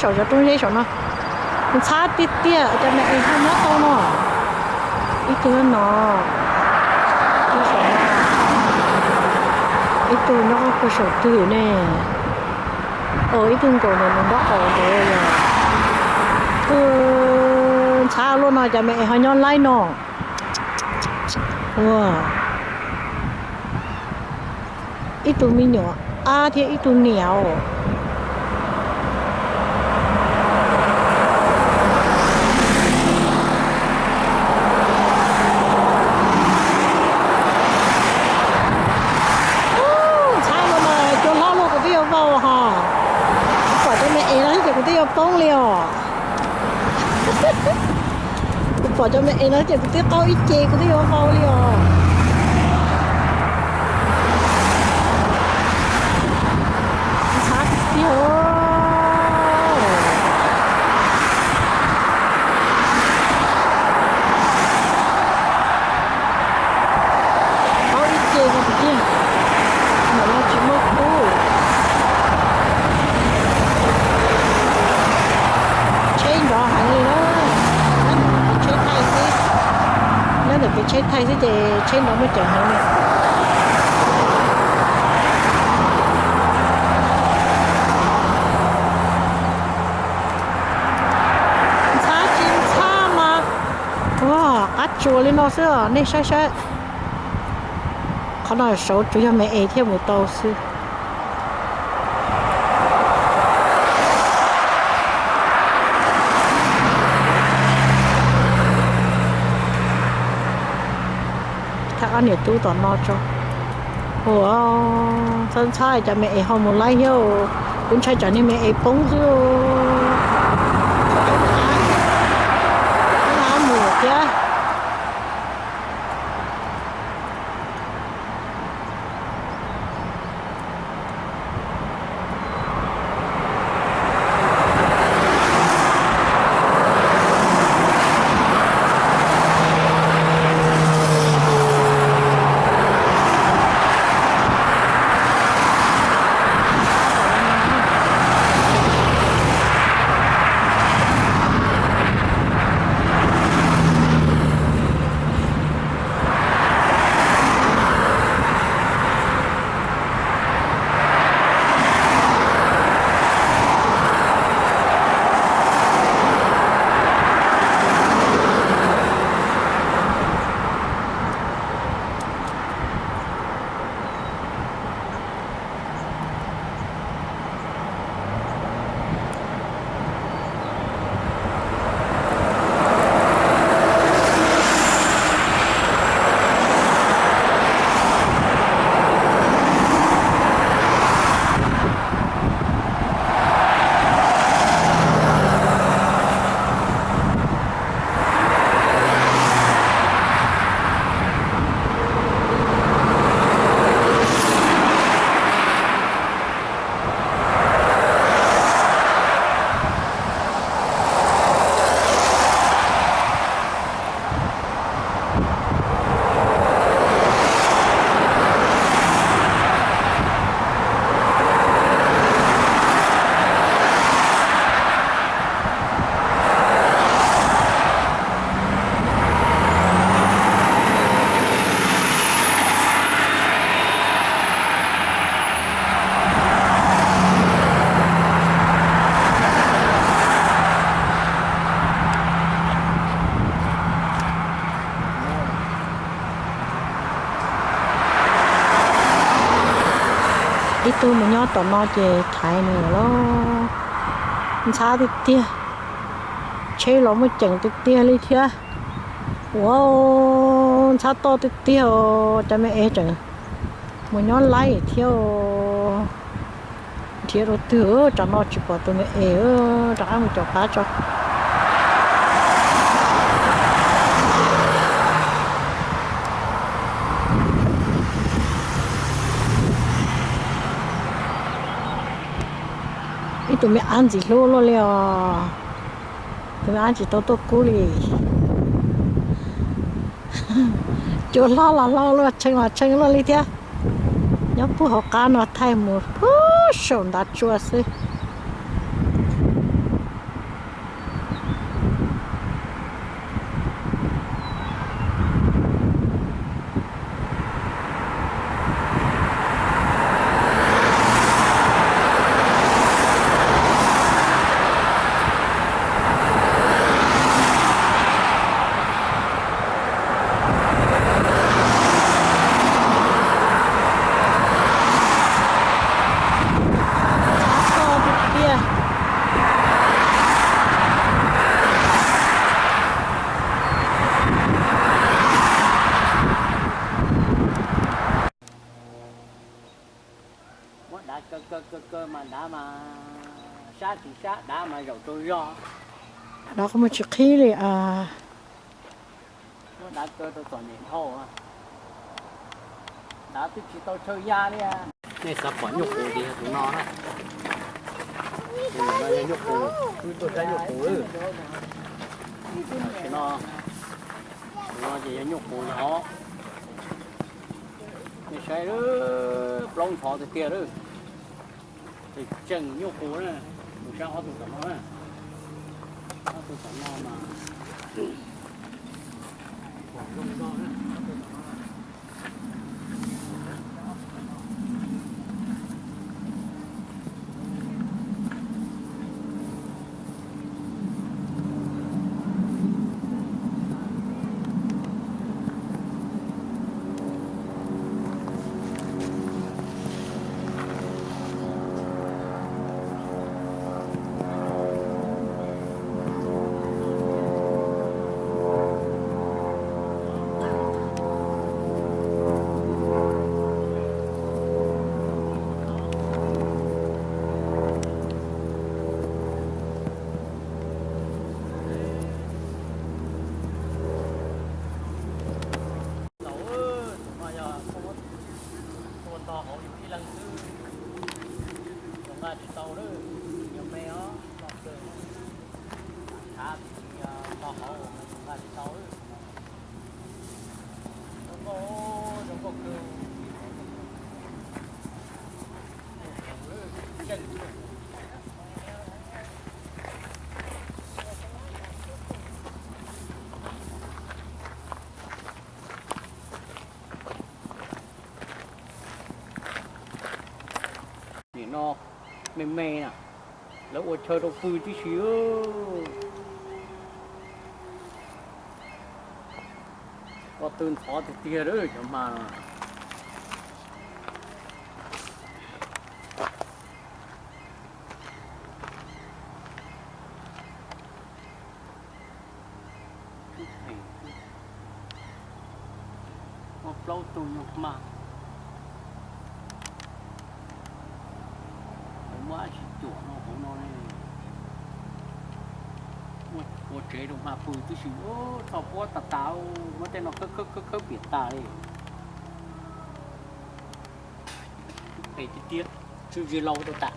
Saum cov roob zeb saum no, ntxhab tiag tiag, cov me es ho nyob tau no. Ib tug no, ib tug saum no, ib tug nyob qhov puag saum twg ne. Ib tug nkaum ntawm nws nraub qaum ntawd yog. Ntxhab luaj no, cov me es ho nyob laib no. Ua, ib tug me nyuam ab thiab ib tug niam os. Ntxhab no mas cua hlob luaj kuv twb yuav vau hos. Kuv pom cov me es no xwb ces kuv twb yuav poob li os. Kuv pom cov me es no xwb ces kuv twb qaug ib ce kuv twb yuav vau li os. Ntxhab tiag tiag. Qaug ib ce no tiag. Ntawm no tsis muaj kub. Tsheb nrov heev li na. Nyob ntawm peb tsheb thaij xwb. Nyob ntawm peb tsheb thaij xwb ces tsheb nrov muaj ceem heev li. Ntxhab tsis ntxhab mas, ua, qab tsuas li no xwb os, nej saib saib. Qhov no saud tsuas yog me es thiaj mus tau xwb. Thaij ob niam tub tom no tso. Ua, ntxhab ntxhab cov me es ho mus laib thiab. Kuv ntshai tsam niag me es poob xwb. Mus thiab. Ib tug mus nyob tom no ces thaiv nws lawm. Ntxhab tiag tiag, tsheb los muaj ceem tiag tiag li thiab. Ua, ntxhab toj tiag tiag os, cov me es tseem mus nyob laib thiab. Nrhiav rau twg, tsam no tsis pom tus me es, rov qab mus caum qab tso. Ib tug me ab ntxim hlub luaj li os. Tus me ab tsis tau tuaj kub li. Cua hlob los hlob luaj, tshee los tshee luaj li thiab. Nyob puag hauv qab no thaij mus puag saum ntav tsua xwb. Sab dav mas zaum rau zog. Dav qhov muag tsis qhib li. Muab dav kaw rau txom nyem dhau. Dav twb tsis tau tshaw ya li. Nej xav pom nyuj qus ces yog tus no na. Tus no yog nyuj qus, wb tuaj saib nyuj qus lawm. Tam sim no, tus no ces yog nyuj qus los. Nej saib, plaub ntxhov tiag tiag lawm. Tseem nyuj qus na, mus saib ob tug tom no na. Ob tug tom no mas Tus no yog tua tog hauv yus ib leeg xwb, yus nqa tsis tau lawm, yog me os, loj kawg, thav tog hauv yus nqa tsis tau lawm. Zoo nkauj, zoo nkauj kawg. Nim no me me na, lawv ua chaw rau pw tib si. Ko tw ntxhov tiag tiag lawm cov hma no. Muaj plaub tug nyuag hma. Muaj dab tsi cuam no hauv no ne. Muaj ua tsev rau hma pw tib si, txhoj puab tas tas, muab tej no khawb khawb khawb khawb piam tas li. Phem tiag tiag, tswv zis laus rau tas.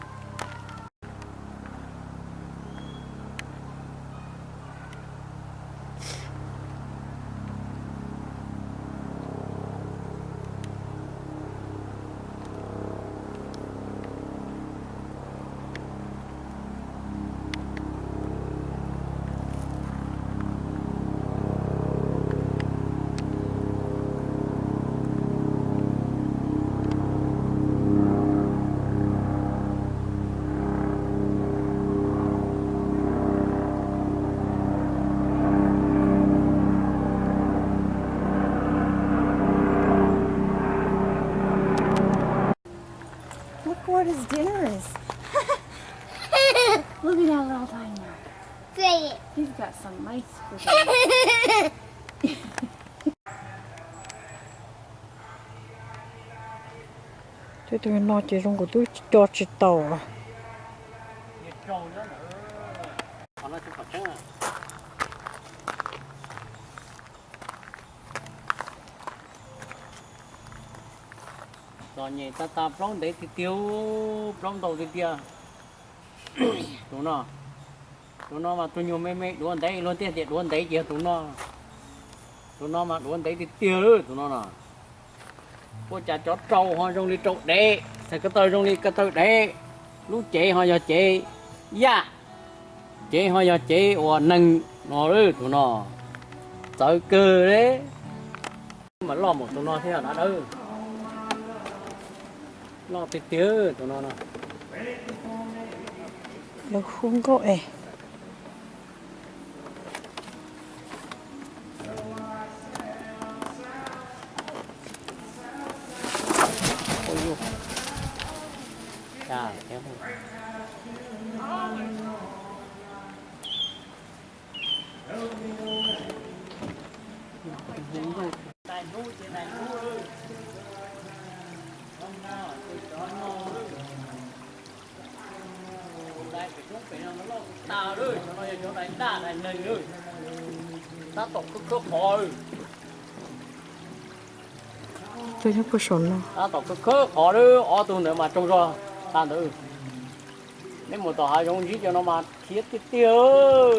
Look what his dinner is. Look at that little timer. He's got some mice for dinner. Tej tus no ces zoo nkaus twb co tsis tau. Txom nyem tas tas, plaub ntev tiag tiag, plaub ntau tiag tiag. Tus no, tus no mas tus nyuag me me duav ntev, luag tiag tias duav ntev ces yog tus no. Tus no mas duav ntev tiag tiag lawm tus no no. Ua cas cov rau ho zoo li rau dev, txhais ko taw zoo li ko taw dev, lub cev ho yog cev yaj, cev ho yog cev uas neeg no lawm tus no. Txawv kawg li. Mas loj npaum tus no thiab na dawb. Loj tiag tiag tus no no. Lawv hu nkauj es. Tas lawm, cov no yog cov dais daj dais neeg lawm. Tab tom khawb khawb qhov lawm. Tus nyob puag saum no. Tab tom khawb khawb qhov lawm, ob tug ntawd mas tsaug zog tas ntawd. Neb mus tom hav zoov ntsib cov no mas khiav tiag tiag.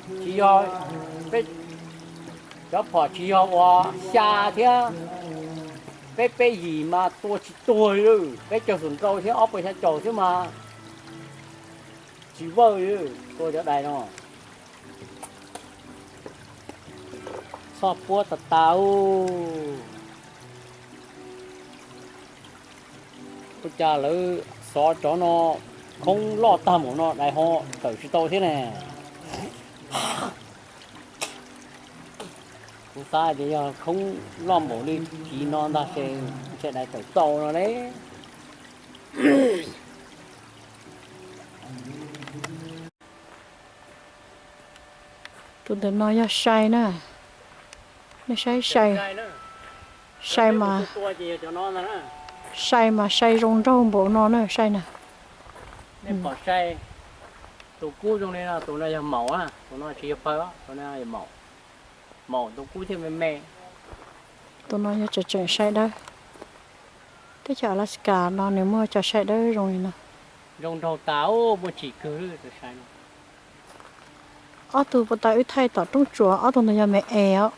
Tsis yog peb cov phom tsis yog uas xya thiab, peb peb yim mas tua tsis tuag li, peb caug xum nrau thiab ob puas xya caum xwb mas tsis vawj li, tua cov dais no. Txhob puab tas tas. Ua cas lawv xov cov no khoob loj tag npaum no dais ho tawm tsis tau thiab ne? Kuv xav tias yog khoob loj npaum li kiv no ntag ces ntshe dais tawm tau no ne. Tus ntawm no yog sai na. Nej saib sai, sai mas, sai mas sai zoo nraug npaum no na, sai na. Nej pom sai, tus kub zoo li no, tus no yog maum, tus no tsis yog phaw, tus no yog maum, maum tus kub thiaj me me. Tus no yog tseem tseem sai dawb. Teb chaws Alaska no nws muaj cov sai dawb zoo li no. Zoo nraug tas, muaj tsim kawg tus sai no. Ob tug puag ta wb thaij tom roob tsuas, ob tug ntawd yog me es os.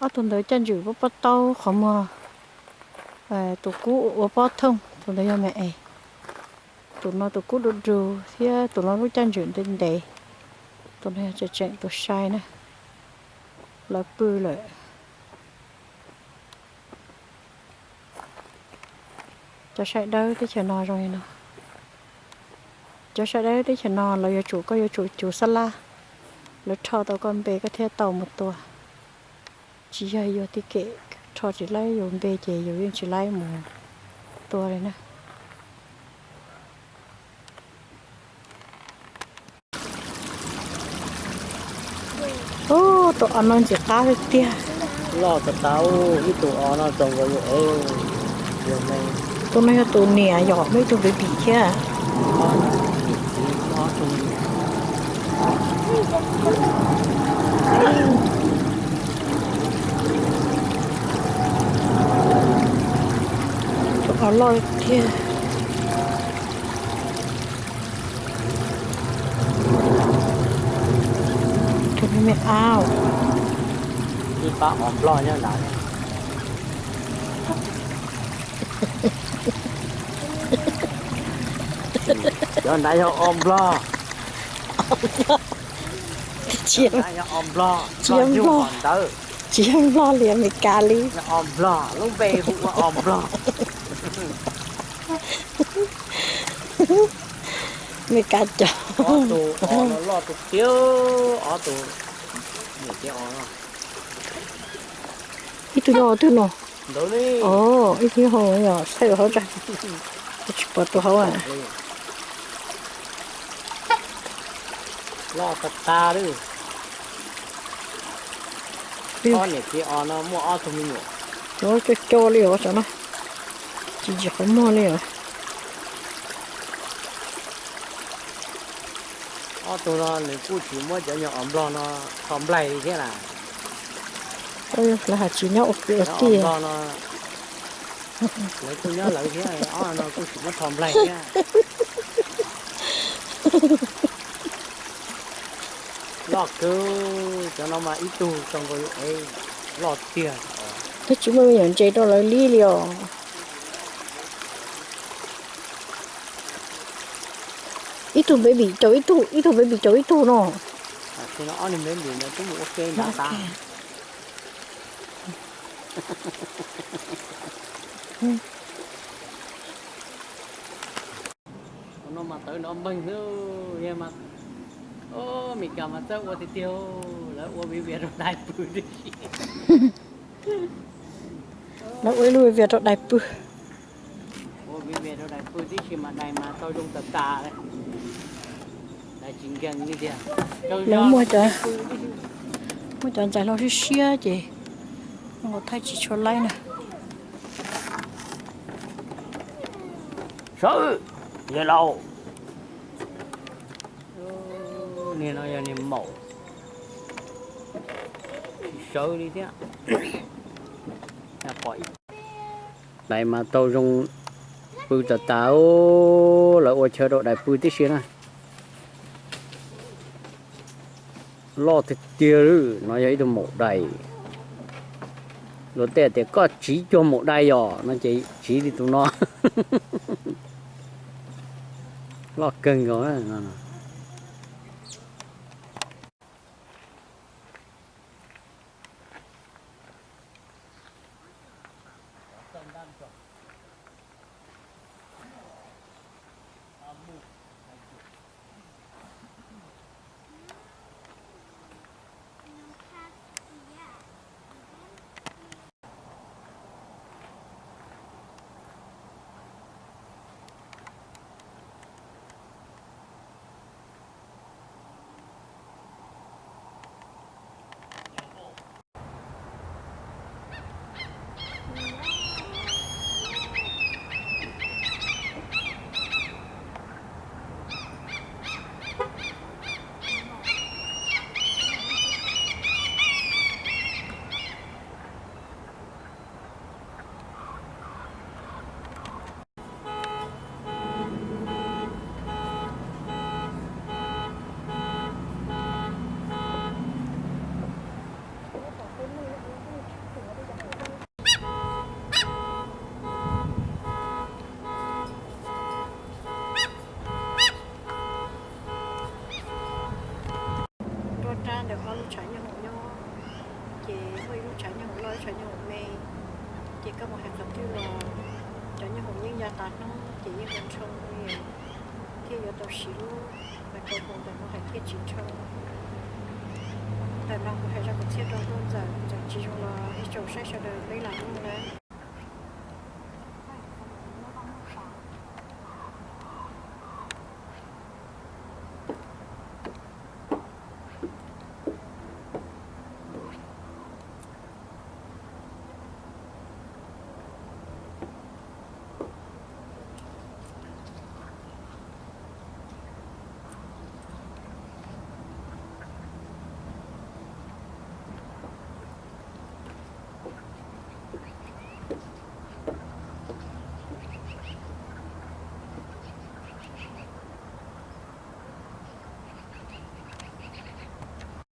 Ob tug ntawd caj ntswm pob pob taub qhov muag, tus kub ua pob thooj, tus ntawd yog me es. Tus no tus kub du du thiab tus no lub caj ntswm ntev ntev. Tus no yog tseem tseem tus sai na, lawv pw lawm. Cov sai dawb teb chaws no zoo li no. Cov sai dawb teb chaws no lawv yuav tsum, koj yuav tsum cuv xab lab, lawv rho tau koj npe koj thiaj tau mus tua. Tsis yog yus tib kem rho tsis laib yus npe ces yus yeej tsis laib mus tua li na. Ub, tus os no ntxim qab tiag tiag. Loj tas tas, ib tug os no txaus nkaus yus ev. Tus no yog tus niam yom, muaj ib tug baby thiab. Tus os loj tiag. Tus me ab. Ib pab os nplog nyob ntawd. Cov ntawd yog os nplog. Tsis yog os nplog, tsis yog nplog li Amelikas li. Os nplog, lub npe hu ua os nplog. Amelikas cov. Ob tug os loj tiag tiag, ob tug niam txiv os. Ib tug nyob hauv twg no? Ntawd li. Ib tug nyob hauv, yog saib hauv tsa. Tsis pom tus hauv. Loj tas tas li. Ob niam txiv os no muaj ob tug me nyuam. Cov coj coj li os, cov no tsis tsis qhov muag li os. Ob tug no nws kuj tsis muab cov nyuag os nplog no rho nplaig li thiab na. Lawv hais tsis nyob ua kwv ua tij no, lawv kuj nyob lawv thiab, ob no kuj tsis muab rho nplaig thiab. Loj kawg, cov no mas ib tug tau nkaus yus ev, loj tiag. Twb tsis muaj me nyuam ntses rau lawv li li os. Ib tug baby caum ib tug, ib tug baby caum ib tug no. Ob niag baby no twb mus ua ke nrad tas. Tus no mas tawv nrov npeeg xwb, yog mas, Amelikas mas txawj ua tiag tiag, lawv ua viv vias rau dais pw tib si. Lawv ua ib lub viv vias rau dais pw. Ua viv vias rau dais pw tib si mas dais mas tau zoo tas tas li. Dais tsis nkees li tiag. Lawv muaj cov, muaj cov ntxhais hlau siab siab ces nkaus thaij tsis tshua laib na. Sawv, yawg laus. Niag no yog niag maum, tsis sawv li thiab. Dais mas tau zoo pw tas tas, lawv ua chaw rau dais pw tib si na. Loj tiag tiag li, no yog ib tug maum dais. Luag tej tias koj tsiv cuag maum dais yom, no ces tsiv li tus no. Loj kawg nkaus no. Nruab nrab ntawm ob lub tshav nyob hoom nyob, ces muaj ib lub tshav nyob hoom loj, lub tshav nyob hoom me. Ces koj mus hais qhov twg los cov nyob hoom yeej ya tas hnub ces yeej nrhoo li, thiaj yuav tau siv lub microphone ntawm no hais thiaj tsis nrhoo. Ntawm no kuv hais zaj kwv txhiaj rau Nkauj Ntxawm, Ntxawm tsis zoo los ib tsoom saib sawv daws peb lam mloog na.